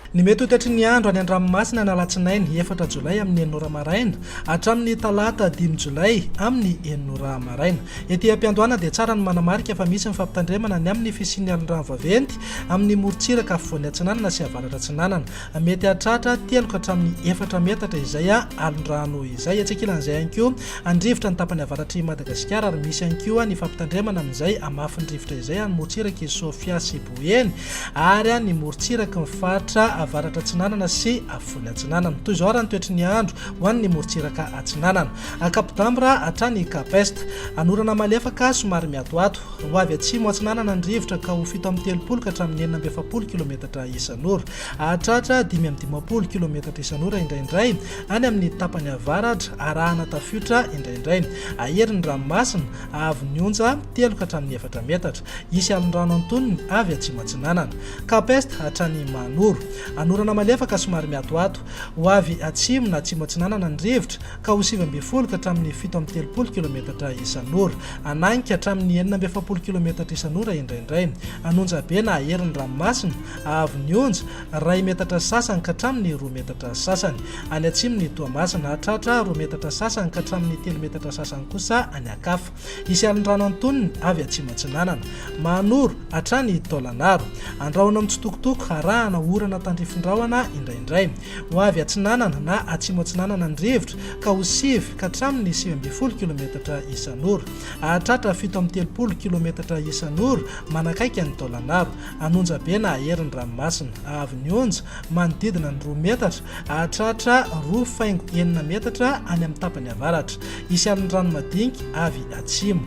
Ny mety ho toetry ny andro any an-dranomasina ny alatsinainy efatra jolay amin'ny enina ora maraina hatramin'ny talata dimy jolay amin'ny enina ora maraina. Ety am-piandohana dia tsara ny manamarika fa misy ny fampitandremana ny amin'ny fisian'ny alin-drano vaventy amin'ny morontsiraka afovoany atsinanana sy avaratra atsinanana. Mety hahatratra telo ka hatramin'ny efatra metatra izay alon-drano izay. Etsy ankilan'izay ihany koa, handrivotra ny tapany avaratr'i Madagasikara ary misy ihany koa ny fampitandremana amin'izay hamafin'ny rivotra izay any morontsirak'i Sofia sy Boeny ary any morontsiraky ny faritra avaratra atsinanana sy afovoany atsinanana. Toy izao ary ny toetry ny andro ho an'ny morontsiraka atsinanana. Cap d'Ambre hatrany Cap Est. Anorana malefaka somary miatoato. Ho avy atsimo atsinanana ny rivotra ka ho 37 ka hatramin'ny 46 kilometatra isan'ora. Hahatratra 55 kilometatra isan'ora indraindray any amin'ny tapany avaratra, arahana tafiotra indraindray. Hahery ny ranomasina, haavon'ny onja 3 ka hatramin'ny 4 metatra. Hisy alon-drano antonony avy atsimo atsinanana. Cap Est hatrany Mahanoro. Anorana malefaka somary miatoato. Ho avy atsimo na atsimo atsinanana ny rivotra ka ho 19 ka hatramin'ny 37 kilometatra isan'ora. Hananika hatramin'ny 46 kilometatra isan'ora indraindray. Hanonja be na hahery ny ranomasina, haavon'ny onja, iray metatra sasany ka hatramin'ny roa metatra sasany. Any atsimon'i Toamasina, hahatratra roa metatra sasany ka hatramin'ny telo metatra sasany kosa any ankafa. Hisy alin-drano antonony avy atsimo atsinanana. Mahanoro, hatrany Taolanaro. Andrahona mitsitokotoko, arahana orana tandrifin-drahona indraindray. Ho avy atsinanana na atsimo atsinanana ny rivotra ka ho sivy ka hatramin'ny 19 kilometatra isan'ora. Hahatratra 37 kilometatra isan'ora manakaiky an'i Taolanaro. Hanonja be na hahery ny ranomasina. Haavo ny onja, manodidina ny roa metatra, hahatratra roa faingo enina metatra any amin'ny tapany avaratra. Hisy alin-drano madinika avy atsimo.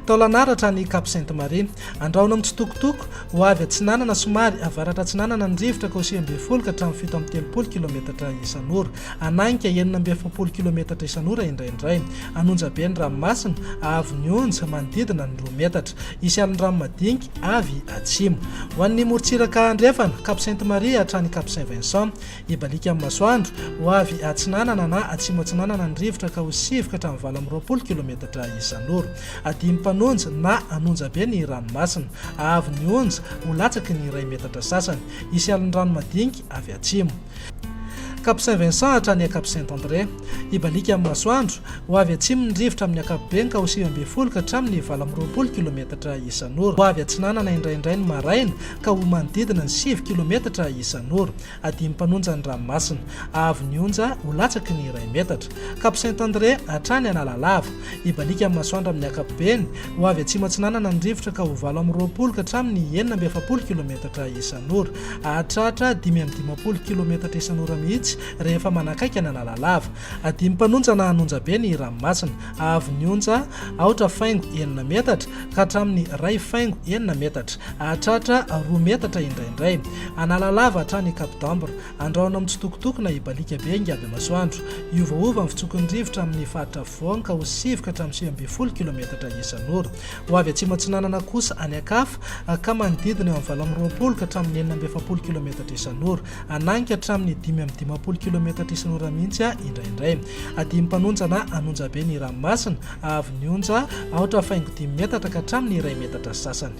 Taolanaro hatrany Cap Sainte Marie. Andrahona mitsitokotoko, ho avy atsinanana somary avaratra atsinanana ny rivotra ka ho 19 ka hatramin'ny 37 kilometatra isan'ora. Hananika 46 kilometatra isan'ora indraindray. Hanonja be ny ranomasina, haavo ny onja, manodidina ny roa metatra. Hisy alin-drano madinika avy atsimo. Ho an'ny morontsiraka andrefana, Cap Sainte Marie hatrany Cap Saint Vincent. Hibaliaka amin'ny masoandro, ho avy atsinanana na atsimo atsinanana ny rivotra ka ho sivy ka hatramin'ny 28 kilometatra isan'ora. Adim-panonja na hanonja be ny ranomasina. Haavo ny onja, ho latsaky ny iray metatra sasany. Hisy alin-drano madinika avy atsimo. Cap Saint Vincent hatrany Cap Saint André. Hibaliaka amin'ny masoandro, ho avy atsimo ny rivotra amin'ny ankapobeny ka ho 19 ka hatramin'ny 28 kilometatra isan'ora. Ho avy atsinanana indraindray ny maraina ka ho manodidina ny sivy kilometatra isan'ora. Adimy mpanonja ny ranomasina. Haavo ny onja ho latsaky ny iray metatra. Cap Saint André hatrany Analalava. Hibaliaka amin'ny masoandro amin'ny ankapobeny. Ho avy atsimo atsinanana ny rivotra ka ho 28 ka hatramin'ny 46 kilometatra isan'ora. Hahatratra 55 kilometatra isan'ora mihitsy rehefa manakaiky an'Analalava. Adimy mpanonja na hanonja be ny ranomasina. Haavo ny onja aotra faingo enina metatra ka hatramin'ny iray faingo enina metatra. Hahatratra roa metatra indraindray. Analalava hatrany Cap d'Ambre. Andrahona mitsitokotoko na hibaliaka be ingaby masoandro. Hiovaova ny fitsoky ny rivotra amin'ny faritra afovoany ka ho sivy ka hatramin'ny 19 kilometatra isan'ora. Ho avy atsimo atsinanana kosa any ankafa ka manodidina eo amin'ny 28 ka hatramin'ny 46 kilometatra isan'ora. Hananika hatramin'ny 55 kilometatra isan'ora mihitsy indraindray. Adimy mpanonja na hanonja be ny ranomasina, haavon'ny onja aotra faingo dimy metatra ka hatramin'ny iray metatra sasany.